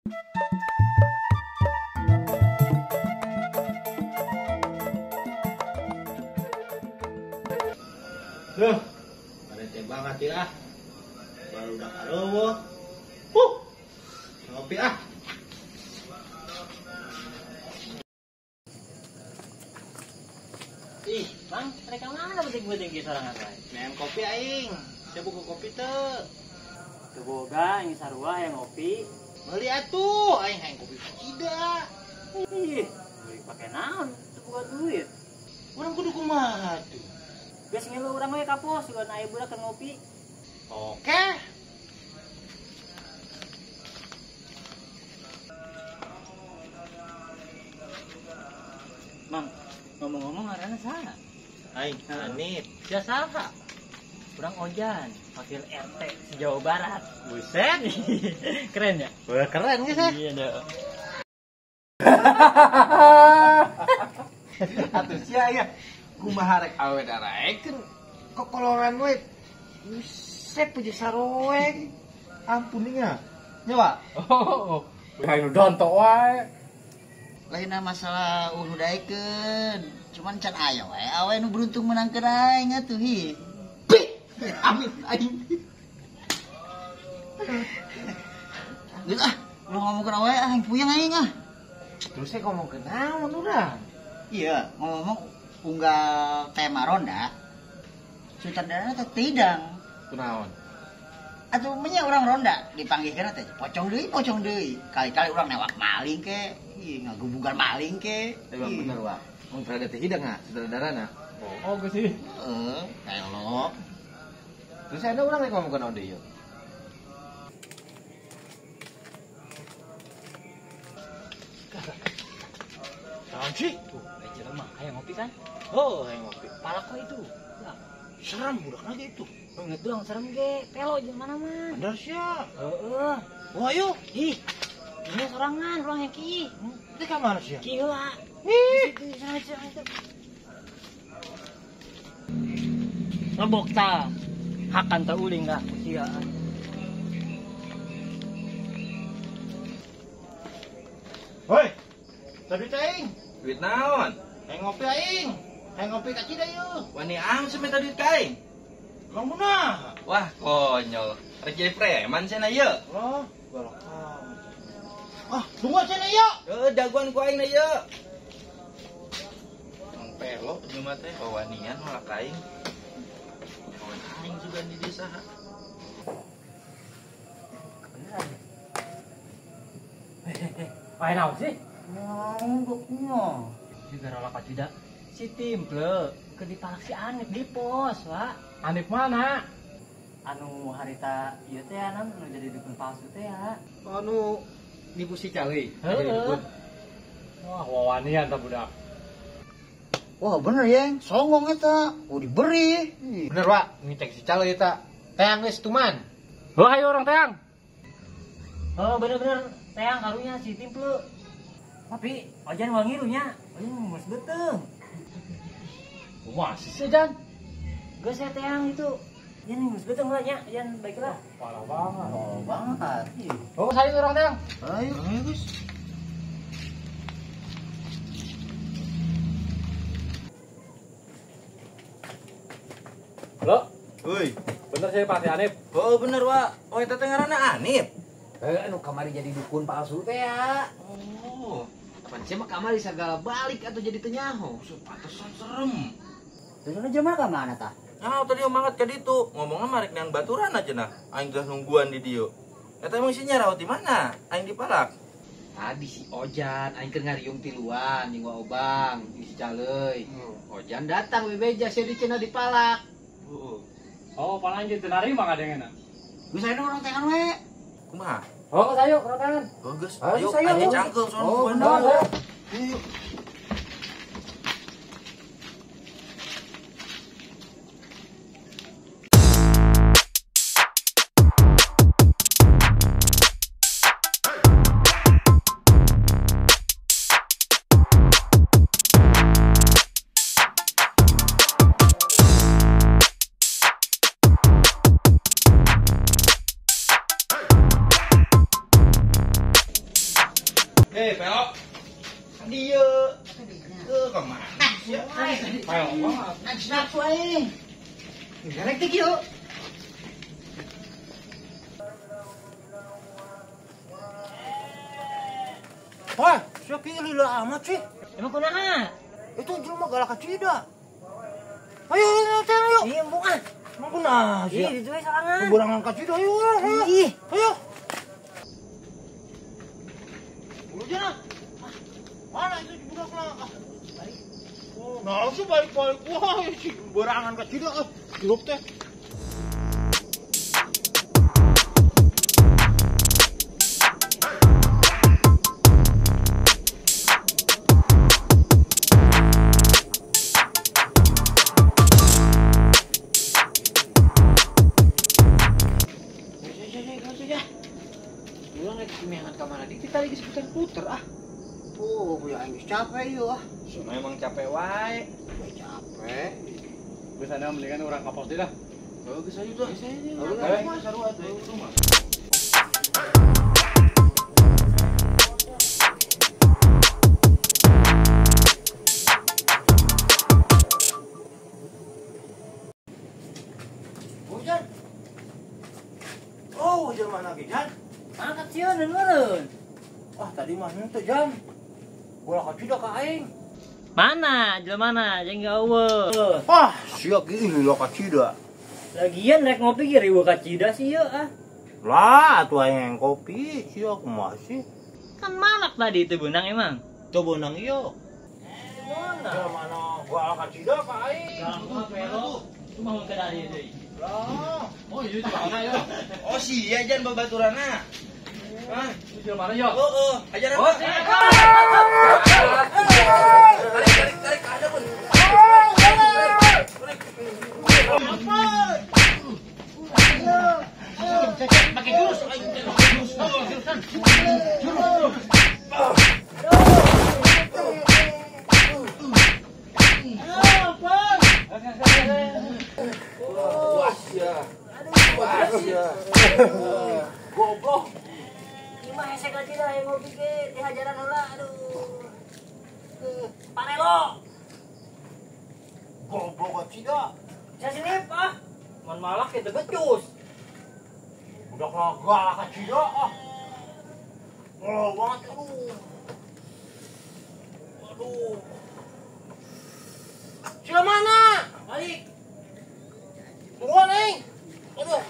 Duh, parete banget ya. Baru udah karowo. Ngopi ah. Ih, Bang, mereka mana penting-penting ge sorangan wae? Neang kopi aing. Sia boga kopi teu? Teu boga, aing sarua hayang ngopi. Meuli atuh, aing hayang kopi Fucida. Ih, beli pake naon? Teu boga duit. Urang kudu kumaha tuh? Geus ngilu urang we ka pos, sugan aya budak keur ngopi. Oke. Mang, ngomong-ngomong ngaranna saha? Aing, Anip. Sia saha? Urang Ojan, wakil RT se-Jawa Barat. Buset. Keren ya? Wah, keren geus ya. Iya dah. Atuh sia ya. Kumaha rek awe daraekeun kokoloran we. Buset puji saroeng. Ampun nya. Nya, Pak. Oh. Hayang dontok wae. Lainna masalah nu daekeun. Cuman can aya wae awe nu beruntung menangkeun aing atuh hi. Amin aing. Geus ah, ulah ngomongkeun awe aing puyeng aing ah. Terus saya ngomongkeun naon urang? Iya, ngomong unggal tema ronda. Sutradarana teh tidang. Kunaon? Atuh menya urang ronda dipanggihkeun teh pocong deui. Kali-kali urang newak maling ke, ih ngagubugan maling ke. Emang bener, Wak. Mun rada teh hidang ah sutradarana. Oh, geus sih. Heeh, kayak. Terus ada orang yang ngomong ke naon deui yeuh. Naon sih? Tuh, jelema hayang ngopi kan? Oh, hayang ngopi. Palak kok itu. Ya. Serem budak lagi itu. Nggak doang serem ge, pelo jeung mana mah. Bener sia. Heeh. Wah, ayo. Ih. Ini sorangan urang yang ki. Itu ka mana sia? Ki heula. Ih. Situ, Lebok ta. Hakan ta uling ka sia. Hoi. Tadi aing. Duit naon? Hayang ngopi aing. Hayang ngopi ka Cida yeuh. Wani ang sih minta duit ka aing. Emang munah. Wah, konyol. Rek jadi preman cenah ieu. Lah, galak. Ah, tunggu cenah ieu. Heuh, daguan ku aing na ieu. Mang pelo jelema teh wawanian malah ka aing. Kawan aing juga di desa. Beneran. Main naon sih? Ngangguknya. Juga rola Pak Juda. Si Timple ke dipalak si Anip di pos, Pak. Anip mana? Anu harita ieu teh anu jadi dukun palsu teh ya. Anu nipu si Cali. Heeh. Wah, wawanian ta budak. Wah, bener ya, songong eta. Oh, diberi. Bener, Wak. Ngitek si Cali eta. Teang geus tuman. Wah, ayo orang teang. Oh, bener-bener teang karunya si Timple. Tapi Ojan wangi nya, Ojan geus beuteung. Masih sih, Jan. Geus saya teang itu. Jan geus beuteung lah nya, Jan baiklah. Parah banget. Oh, banget. Oh, saya orang teang. Ayo, ayo geus. Halo. Hoi. Bener sih Pak si Anip. Oh, bener, Wak. Oh, eta teh ngaranna Anip. Anu kamari jadi dukun palsu teh ya. Oh, pan sia mah kamari sagala balik atau jadi teu nyaho. Pantesan serem. Terus jelema ka mana tah? Nah, tadi mangat ka ditu. Ngomongna marek neang baturan aja nah. Aing geus nungguan di dieu. Eta emang si nyaraho di mana? Aing dipalak. Tadi si Ojan aing keur ngariung tiluan jeung Wa Obang, jeung si Caleuy. Ojan datang bebeja sia di cenah dipalak. Heeh. Oh, palanjut teu narima kadengena. Geus aya urang teangan we. Kumaha? Oh, ayo urang teangan. Oh, geus. Ayo, Ayo, ayo cangkeul soalnya Oh, nungguan. bener. Pelok. Dieu. Ke mana sih? Pelok banget. Anjing nafsu aing. Garek teh kieu. Wah, sia kieu lila amat sih. Emang kunaha? Itu jelema galak kacida. Ayo, ayo, ayo. Iya, embung ah. Emang kunaha sih? Ih, ditu we sorangan. Kuburangan kacida, ayo, ayo. Ih, ayo. Udah. Mana itu budak lah? Balik. Oh, nah sih balik-balik. Wah, si berangan kacida ah. Hirup teh. Kita lagi seputar-putar ah. Oh, punya aing capek ieu ah. Memang capek wae. Capek. Geus ada mendingan urang ka pos deui lah. Oh, geus ayo tuh. Geus ayo. Sarua atuh rumah. Hujan. Oh, hujan mana ge, Jan? Angkat sieun meureun. Ah, tadi mah henteu, Jan. Bola kacida ka aing. Mana? Jelema mana? Jeung eueuh. Ah, sia ge lila kacida. Lagian rek ngopi ge riweuh kacida sih ieu ah. Lah, atuh aing kopi, sia kumaha sih? Kan malak tadi itu benang emang. Teu beunang ieu. Mana? Jelema mana bola kacida ka aing. Galak pelo. Cuma mun ka dari deui. Lah. Oh, iya jelema ya. Oh, sia Jan babaturana. Hah? Itu jelema ya. Oh, ajaran. Oh, Tarik, tarik, tarik, ada pun. Pakai jurus, jurus. Puas ya. Puas ya. Goblok. Imah hese kacida yang ngopi ge dihajaran heula aduh. Parelo. Goblok kacida. Bisa sini ah. Man malak kita becus. Udah galak kacida ah. Ngelo banget aduh. Aduh. Sia mana? Balik. Buruan aing. Aduh.